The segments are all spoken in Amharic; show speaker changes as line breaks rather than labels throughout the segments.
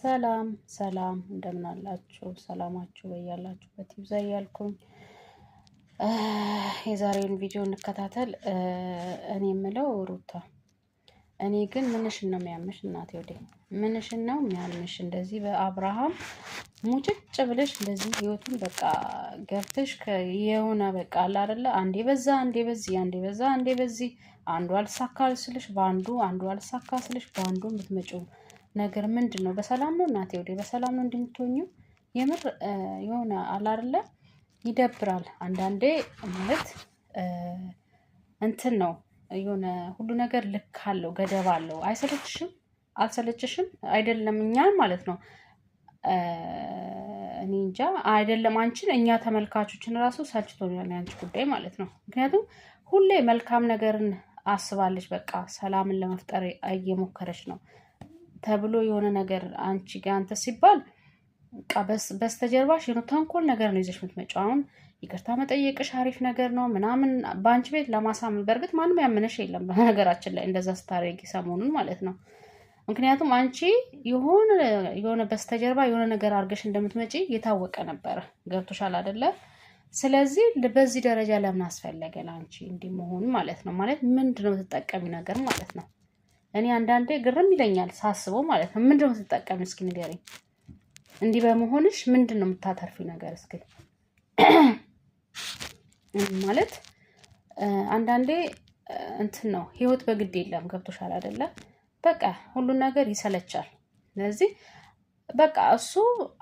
ሰላም ሰላም፣ እንደምን አላችሁ? ሰላማችሁ በያላችሁበት ይብዛ እያልኩኝ የዛሬውን ቪዲዮ እንከታተል። እኔ የምለው ሩታ፣ እኔ ግን ምንሽን ነው የሚያምሽ? እናቴ ወዴ ምንሽን ነው የሚያምሽ? እንደዚህ በአብርሃም ሙጭጭ ብለሽ እንደዚህ ህይወቱን በቃ ገብተሽ የሆነ በቃ አለ አይደለ? አንዴ በዛ አንዴ በዚህ፣ አንዴ በዛ አንዴ በዚህ፣ አንዱ አልሳካ ስልሽ በአንዱ፣ አንዱ አልሳካ ስልሽ በአንዱ የምትመጪው ነገር ምንድን ነው? በሰላም ነው እናቴ ወዴ፣ በሰላም ነው እንዲምትሆኙ? የምር የሆነ አለ አይደለ? ይደብራል አንዳንዴ። ማለት እንትን ነው፣ የሆነ ሁሉ ነገር ልክ አለው፣ ገደብ አለው። አይሰለችሽም? አልሰለችሽም? አይደለም እኛን ማለት ነው፣ እኔ እንጃ፣ አይደለም አንቺን፣ እኛ ተመልካቾችን ራሱ ሰልችቶኛል የአንቺ ጉዳይ ማለት ነው። ምክንያቱም ሁሌ መልካም ነገርን አስባለች፣ በቃ ሰላምን ለመፍጠር እየሞከረች ነው ተብሎ የሆነ ነገር አንቺ ጋር አንተ ሲባል በቃ በስተጀርባሽ የሆነ ተንኮል ነገር ነው ይዘሽ የምትመጪው። አሁን ይቅርታ መጠየቅሽ አሪፍ ነገር ነው ምናምን በአንቺ ቤት ለማሳመን፣ በእርግጥ ማንም ያመነሽ የለም በነገራችን ላይ እንደዛ ስታደርጊ ሰሞኑን ማለት ነው። ምክንያቱም አንቺ የሆነ የሆነ በስተጀርባ የሆነ ነገር አድርገሽ እንደምትመጪ የታወቀ ነበረ። ገብቶሻል አይደለ? ስለዚህ በዚህ ደረጃ ለምን አስፈለገ ለአንቺ እንዲህ መሆን ማለት ነው? ማለት ምንድን ነው የምትጠቀሚ ነገር ማለት ነው? እኔ አንዳንዴ ግርም ይለኛል ሳስበው ማለት ነው። ምንድን ነው የምትጠቀሚ እስኪ ንገሪኝ። እንዲህ በመሆንሽ ምንድን ነው የምታተርፊው ነገር እስኪ? ማለት አንዳንዴ እንትን ነው፣ ህይወት በግድ የለም። ገብቶሻል አይደለ? በቃ ሁሉን ነገር ይሰለቻል። ስለዚህ በቃ እሱ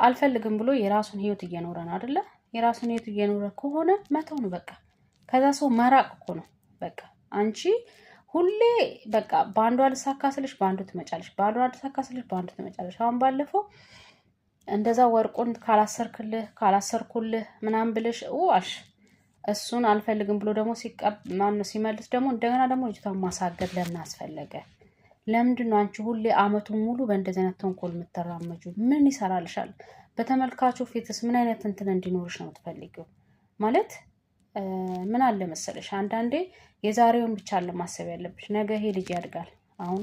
አልፈልግም ብሎ የራሱን ህይወት እየኖረ ነው አይደለ? የራሱን ህይወት እየኖረ ከሆነ መተው ነው በቃ። ከዛ ሰው መራቅ እኮ ነው በቃ። አንቺ ሁሌ በቃ በአንዱ አልሳካ ስልሽ በአንዱ ትመጫለሽ፣ በአንዱ አልሳካ ስልሽ በአንዱ ትመጫለሽ። አሁን ባለፈው እንደዛ ወርቁን ካላሰርክልህ ካላሰርኩልህ ምናምን ብለሽ አልሽ። እሱን አልፈልግም ብሎ ደግሞ ማነው ሲመልስ ደግሞ እንደገና ደግሞ ልጅቷን ማሳገድ ለምን አስፈለገ? ለምንድን ነው አንቺ ሁሌ አመቱን ሙሉ በእንደዚህ አይነት ተንኮል የምትራመጁ? ምን ይሰራልሻል? በተመልካቹ ፊትስ ምን አይነት እንትን እንዲኖርሽ ነው የምትፈልጊው? ማለት ምን አለ መሰለሽ፣ አንዳንዴ የዛሬውን ብቻ ለማሰብ ያለብሽ፣ ነገ ይሄ ልጅ ያድጋል። አሁን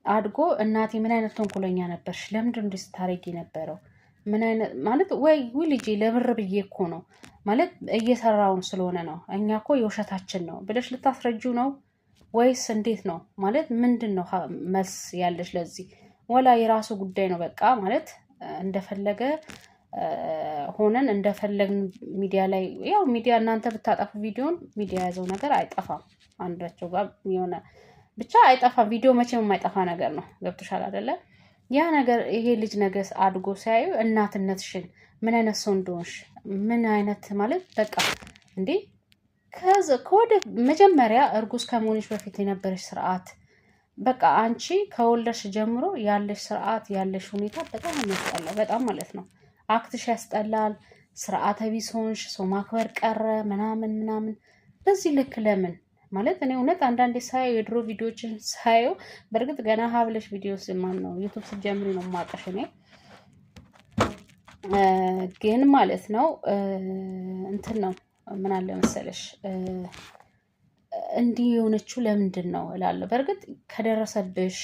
አድጎ እናቴ ምን አይነት ተንኮለኛ ነበርሽ? ለምንድን እንዲህ ስታደርጊ ነበረው? ምን አይነት ማለት ወይ ልጄ ለብር ብዬ እኮ ነው፣ ማለት እየሰራውን ስለሆነ ነው፣ እኛ እኮ የውሸታችን ነው ብለሽ ልታስረጂው ነው ወይስ እንዴት ነው? ማለት ምንድን ነው መልስ ያለሽ ለዚህ? ወላ የራሱ ጉዳይ ነው በቃ፣ ማለት እንደፈለገ ሆነን እንደፈለግን ሚዲያ ላይ፣ ያው ሚዲያ እናንተ ብታጠፉ ቪዲዮን ሚዲያ የያዘው ነገር አይጠፋም። አንዳቸው ጋር የሆነ ብቻ አይጠፋም። ቪዲዮ መቼም የማይጠፋ ነገር ነው። ገብቶሻል አይደለ? ያ ነገር ይሄ ልጅ ነገ አድጎ ሲያዩ እናትነትሽን፣ ምን አይነት ሰው እንደሆንሽ፣ ምን አይነት ማለት በቃ እንዴ ከወደ መጀመሪያ እርጉዝ ከመሆንሽ በፊት የነበረሽ ስርዓት፣ በቃ አንቺ ከወለድሽ ጀምሮ ያለሽ ስርዓት፣ ያለሽ ሁኔታ በጣም የሚያስጠላው፣ በጣም ማለት ነው። Act ሽ ያስጠላል። ስርዓተ ቢስ ሆንሽ፣ ሰው ማክበር ቀረ ምናምን ምናምን። በዚህ ልክ ለምን? ማለት እኔ እውነት አንዳንዴ ሳየው፣ የድሮ ቪዲዮዎችን ሳየው፣ በእርግጥ ገና ሀብለሽ ቪዲዮ ማን ነው YouTube ስትጀምሪ ነው የማውቅሽ እኔ ግን ማለት ነው፣ እንትን ነው፣ ምን አለ መሰለሽ፣ እንዲህ የሆነችው ለምንድን ነው እላለሁ። በእርግጥ ከደረሰብሽ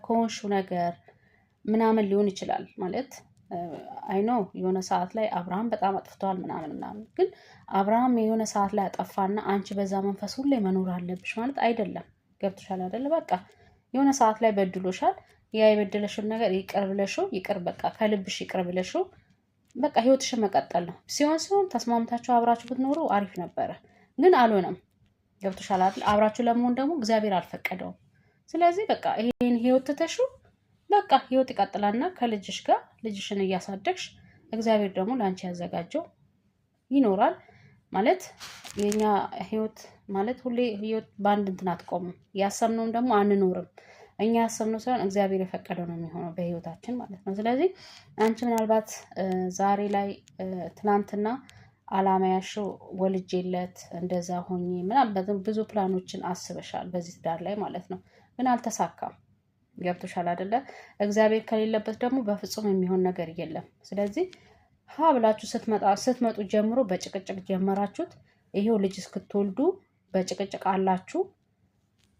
ከሆንሽው ነገር ምናምን ሊሆን ይችላል። ማለት I know የሆነ ሰዓት ላይ አብርሃም በጣም አጥፍቷል ምናምን ምናምን፣ ግን አብርሃም የሆነ ሰዓት ላይ አጠፋና አንቺ በዛ መንፈስ ሁሌ መኖር አለብሽ ማለት አይደለም። ገብቶሻል አይደለ? በቃ የሆነ ሰዓት ላይ በድሎሻል። ያ የበደለሽን ነገር ይቅር ብለሽው፣ ይቅር በቃ ከልብሽ ይቅር ብለሽው በቃ ህይወትሽን መቀጠል ነው። ሲሆን ሲሆን ተስማምታችሁ አብራችሁ ብትኖሩ አሪፍ ነበረ፣ ግን አልሆነም። ገብቶሻል አይደል? አብራችሁ ለመሆን ደግሞ እግዚአብሔር አልፈቀደውም። ስለዚህ በቃ ይሄን ህይወት ትተሽው በቃ ህይወት ይቀጥላልና ከልጅሽ ጋር ልጅሽን እያሳደግሽ እግዚአብሔር ደግሞ ለአንቺ ያዘጋጀው ይኖራል። ማለት የኛ ህይወት ማለት ሁሌ ህይወት በአንድ እንትን አትቆምም። ያሰብነውም ደግሞ አንኖርም። እኛ ያሰብነው ሳይሆን እግዚአብሔር የፈቀደው ነው የሚሆነው በህይወታችን ማለት ነው። ስለዚህ አንቺ ምናልባት ዛሬ ላይ ትናንትና አላማ ያልሽው ወልጄለት እንደዛ ሆኜ ምናምን ብዙ ፕላኖችን አስበሻል በዚህ ትዳር ላይ ማለት ነው። ግን አልተሳካም። ገብቶሻል አይደለ? እግዚአብሔር ከሌለበት ደግሞ በፍጹም የሚሆን ነገር የለም። ስለዚህ ሀ ብላችሁ ስትመጡ ጀምሮ በጭቅጭቅ ጀመራችሁት። ይሄው ልጅ እስክትወልዱ በጭቅጭቅ አላችሁ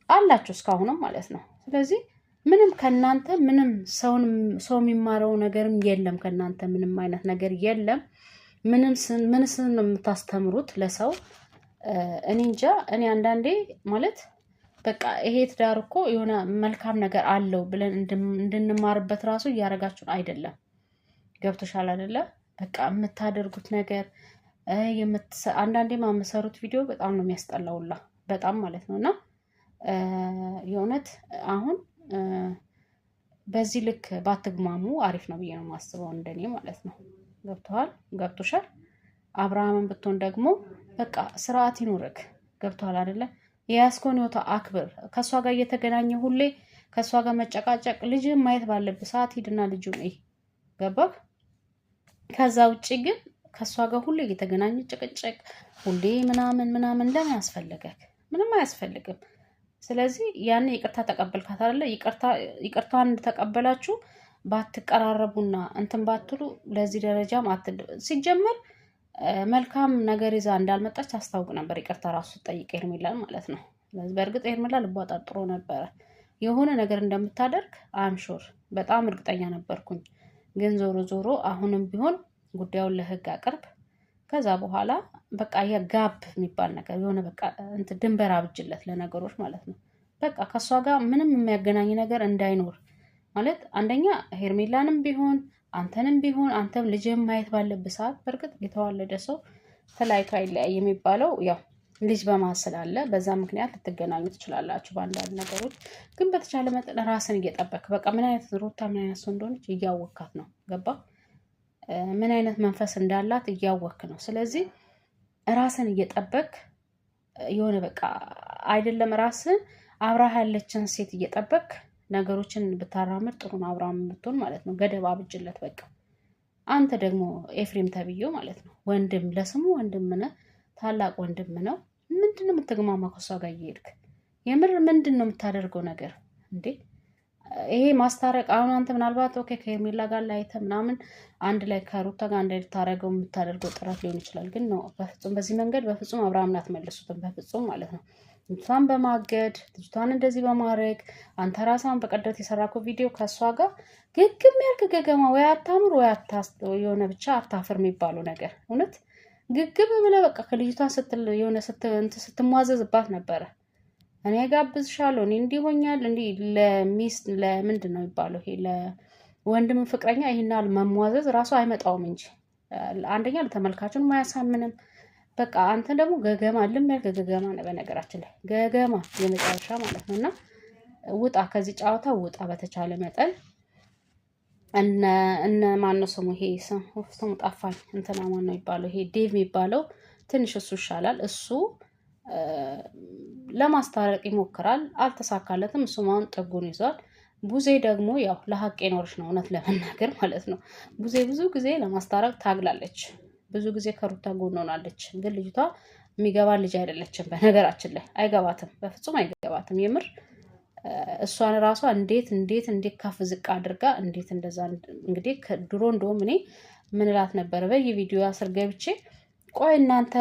አላችሁ እስካሁንም ማለት ነው። ስለዚህ ምንም ከእናንተ ምንም ሰውን ሰው የሚማረው ነገርም የለም። ከእናንተ ምንም አይነት ነገር የለም። ምንም ምንስ ነው የምታስተምሩት ለሰው? እኔ እንጃ። እኔ አንዳንዴ ማለት በቃ ይሄ ትዳር እኮ የሆነ መልካም ነገር አለው ብለን እንድንማርበት ራሱ እያደረጋችሁን አይደለም። ገብቶሻል አይደለ? በቃ የምታደርጉት ነገር፣ አንዳንዴ የምትሰሩት ቪዲዮ በጣም ነው የሚያስጠላውላ፣ በጣም ማለት ነው። እና የእውነት አሁን በዚህ ልክ ባትግማሙ አሪፍ ነው ብዬ ነው የማስበው፣ እንደኔ ማለት ነው። ገብቶሃል? ገብቶሻል? አብርሃምን ብትሆን ደግሞ በቃ ስርዓት ይኑርክ። ገብቶሃል አይደለ? የያዝከውን ህይወት አክብር። ከእሷ ጋር እየተገናኘ ሁሌ ከእሷ ጋር መጨቃጨቅ፣ ልጅህን ማየት ባለብህ ሰዓት ሂድና ልጁን እይ። ገባህ? ከዛ ውጭ ግን ከእሷ ጋር ሁሌ እየተገናኘ ጭቅጭቅ ሁሌ ምናምን ምናምን ለምን አስፈለገክ? ምንም አያስፈልግም። ስለዚህ ያኔ ይቅርታ ተቀበልካት አይደለ? ይቅርታዋን እንደተቀበላችሁ ባትቀራረቡና እንትን ባትሉ ለዚህ ደረጃም ሲጀመር መልካም ነገር ይዛ እንዳልመጣች አስታውቅ ነበር። ይቅርታ ራሱ ስትጠይቅ ሄርሜላን ማለት ነው። ስለዚህ በእርግጥ ሄርሜላ ልቧ ጠርጥሮ ነበረ የሆነ ነገር እንደምታደርግ፣ I'm sure በጣም እርግጠኛ ነበርኩኝ። ግን ዞሮ ዞሮ አሁንም ቢሆን ጉዳዩን ለህግ አቅርብ። ከዛ በኋላ በቃ የ gap የሚባል ነገር የሆነ በቃ እንትን ድንበር አብጅለት ለነገሮች ማለት ነው። በቃ ከእሷ ጋር ምንም የሚያገናኝ ነገር እንዳይኖር፣ ማለት አንደኛ ሄርሜላንም ቢሆን አንተንም ቢሆን፣ አንተም ልጅህን ማየት ባለብህ ሰዓት፣ በእርግጥ የተዋለደ ሰው ተለያይቶ አይለያይ የሚባለው ያው ልጅ በመሀል ስላለ በዛ ምክንያት ልትገናኙ ትችላላችሁ በአንዳንድ ነገሮች። ግን በተቻለ መጠን ራስን እየጠበክ፣ በቃ ምን አይነት ሩታ ምን አይነት ሰው እንደሆነች እያወካት ነው። ገባ? ምን አይነት መንፈስ እንዳላት እያወክ ነው። ስለዚህ ራስን እየጠበክ የሆነ በቃ አይደለም ራስን አብራህ ያለችን ሴት እየጠበክ ነገሮችን ብታራምድ ጥሩ ነው። አብርሃም ብትሆን ማለት ነው። ገደብ አብጅለት በቃ። አንተ ደግሞ ኤፍሬም ተብዬው ማለት ነው፣ ወንድም ለስሙ ወንድም ነህ፣ ታላቅ ወንድም ነው። ምንድን ነው የምትግማማ ከሷ ጋር እየሄድክ? የምር ምንድን ነው የምታደርገው ነገር እንዴ? ይሄ ማስታረቅ አሁን አንተ ምናልባት okay ከሄርሜላ ጋር ላይተ ምናምን አንድ ላይ ከሩታ ጋር አንድ ላይ ልታደርገው የምታደርገው ጥረት ሊሆን ይችላል። ግን ነው በፍጹም፣ በዚህ መንገድ በፍጹም አብርሃምን አትመልሱትም። በፍጹም ማለት ነው። ልጅቷን በማገድ፣ ልጅቷን እንደዚህ በማድረግ፣ አንተ ራስህን በቀደት የሰራከው ቪዲዮ ከእሷ ጋር ግግም ያልክ ገገማ፣ ወይ አታምር ወይ የሆነ ብቻ አታፍር የሚባለው ነገር፣ እውነት ግግም ብለህ በቃ ከልጅቷን ስትል የሆነ ስትሟዘዝባት ነበረ። እኔ ጋብዝሻለሁ፣ እኔ እንዲህ ሆኛል፣ እንዲህ ለሚስት ለምንድን ነው የሚባለው ይሄ ለወንድም ፍቅረኛ ይሄን ያህል መሟዘዝ ራሱ አይመጣውም እንጂ፣ አንደኛ ለተመልካቹን አያሳምንም። በቃ አንተ ደግሞ ገገማ፣ ልም ያልክ ገገማ ነው። በነገራችን ላይ ገገማ የመጨረሻ ማለት ነው። እና ውጣ፣ ከዚህ ጨዋታ ውጣ በተቻለ መጠን። እነ ማነው ስሙ፣ ይሄ ስሙ ጠፋኝ። እንትና ማነው የሚባለው፣ ይሄ ዴቭ የሚባለው ትንሽ እሱ ይሻላል። እሱ ለማስታረቅ ይሞክራል፣ አልተሳካለትም። እሱም አሁን ጥጉን ይዟል። ቡዜ ደግሞ ያው ለሀቅ የኖረች ነው፣ እውነት ለመናገር ማለት ነው። ቡዜ ብዙ ጊዜ ለማስታረቅ ታግላለች። ብዙ ጊዜ ከሩታ ጎን ሆናለች። ግን ልጅቷ የሚገባ ልጅ አይደለችም። በነገራችን ላይ አይገባትም፣ በፍጹም አይገባትም። የምር እሷን ራሷ እንዴት እንዴት እንዴት ከፍ ዝቅ አድርጋ እንዴት እንደዛ፣ እንግዲህ ድሮ እንደውም እኔ ምን እላት ነበረ በየቪዲዮ ስር ገብቼ፣ ቆይ እናንተ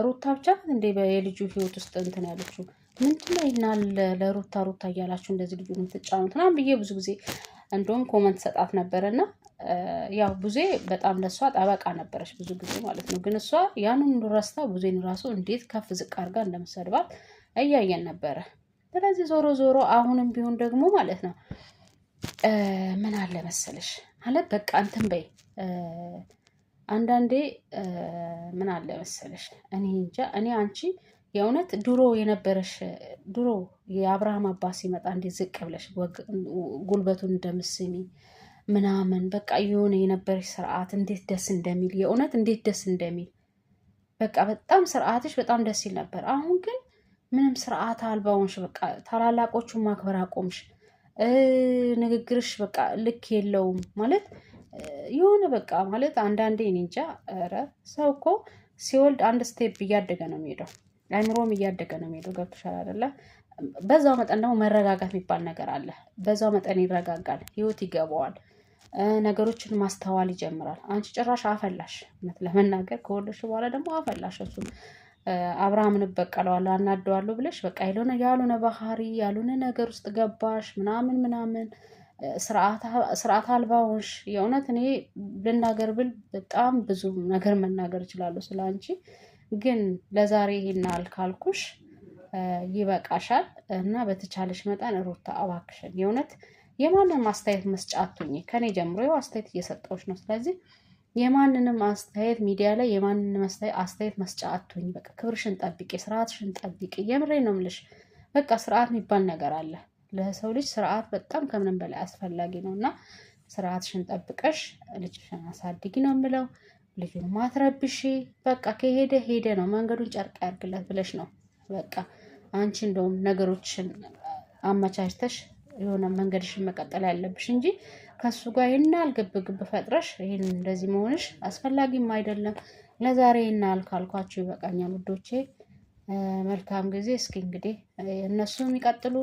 ሩታ ብቻ እንዴ የልጁ ህይወት ውስጥ እንትን ያለችው ምንድነው? ይናል ለሩታ ሩታ እያላችሁ እንደዚህ ልጁን የምትጫኑት ምናምን ብዬ ብዙ ጊዜ እንደውም comment ሰጣት ነበረ። እና ያው ቡዜ በጣም ለእሷ ጠበቃ ነበረች ብዙ ጊዜ ማለት ነው። ግን እሷ ያንን ረስታ ቡዜን ራሱ እንዴት ከፍ ዝቅ አድርጋ እንደምሰድባት እያየን ነበረ። ስለዚህ ዞሮ ዞሮ አሁንም ቢሆን ደግሞ ማለት ነው ምን አለ መሰለሽ፣ ማለት በቃ እንትን በይ፣ አንዳንዴ ምን አለ መሰለሽ፣ እኔ እንጃ፣ እኔ አንቺ የእውነት ድሮ የነበረሽ፣ ድሮ የአብርሃም አባት ሲመጣ እንዴት ዝቅ ብለሽ ጉልበቱን እንደምስሚ ምናምን፣ በቃ የሆነ የነበረሽ ስርዓት እንዴት ደስ እንደሚል፣ የእውነት እንዴት ደስ እንደሚል፣ በቃ በጣም ስርዓትሽ በጣም ደስ ይል ነበር። አሁን ግን ምንም ስርዓት አልባ ሆንሽ። በቃ ታላላቆቹን ማክበር አቆምሽ። ንግግርሽ በቃ ልክ የለውም፣ ማለት የሆነ በቃ ማለት አንዳንዴ እኔ እንጃ። ኧረ ሰው እኮ ሲወልድ አንድ step እያደገ ነው የሚሄደው፣ አይምሮም እያደገ ነው የሚሄደው። ገብቶሻል አይደለ? በዛው መጠን ደግሞ መረጋጋት የሚባል ነገር አለ። በዛው መጠን ይረጋጋል፣ ህይወት ይገባዋል፣ ነገሮችን ማስተዋል ይጀምራል። አንቺ ጭራሽ አፈላሽ። እውነት ለመናገር ከወለድሽ በኋላ ደግሞ አፈላሽ። እሱ አብርሃምን እበቀለዋለሁ አናደዋለሁ ብለሽ በቃ ያልሆነ ባህሪ ያልሆነ ነገር ውስጥ ገባሽ ምናምን ምናምን ስርዓት አልባ ሆንሽ። የእውነት እኔ ልናገር ብል በጣም ብዙ ነገር መናገር እችላለሁ ስለ አንቺ፣ ግን ለዛሬ ይሄን ካልኩሽ ይበቃሻል። እና በተቻለሽ መጠን ሩታ እባክሽን የእውነት የማንም አስተያየት መስጫ አትሁኚ። ከኔ ጀምሮ ይኸው አስተያየት እየሰጠሁሽ ነው። ስለዚህ የማንንም አስተያየት ሚዲያ ላይ የማንንም አስተያየት መስጫ አትሁኚ። በቃ ክብርሽን ጠብቂ፣ ስርዓትሽን ጠብቂ። የምሬ ነው የምልሽ። በቃ ስርዓት የሚባል ነገር አለ። ለሰው ልጅ ስርዓት በጣም ከምንም በላይ አስፈላጊ ነው እና ስርዓትሽን ጠብቀሽ ልጅሽን አሳድጊ ነው የምለው። ልጁን ማትረብሺ። በቃ ከሄደ ሄደ ነው፣ መንገዱን ጨርቅ ያርግለት ብለሽ ነው በቃ አንቺ እንደውም ነገሮችን አመቻችተሽ የሆነ መንገድሽን መቀጠል ያለብሽ እንጂ ከሱ ጋር ይህን ያህል ግብ ግብ ፈጥረሽ ይህን እንደዚህ መሆንሽ አስፈላጊም አይደለም። ለዛሬ ይህን ያህል ካልኳችሁ ይበቃኛል ውዶቼ። መልካም ጊዜ። እስኪ እንግዲህ እነሱም ይቀጥሉ።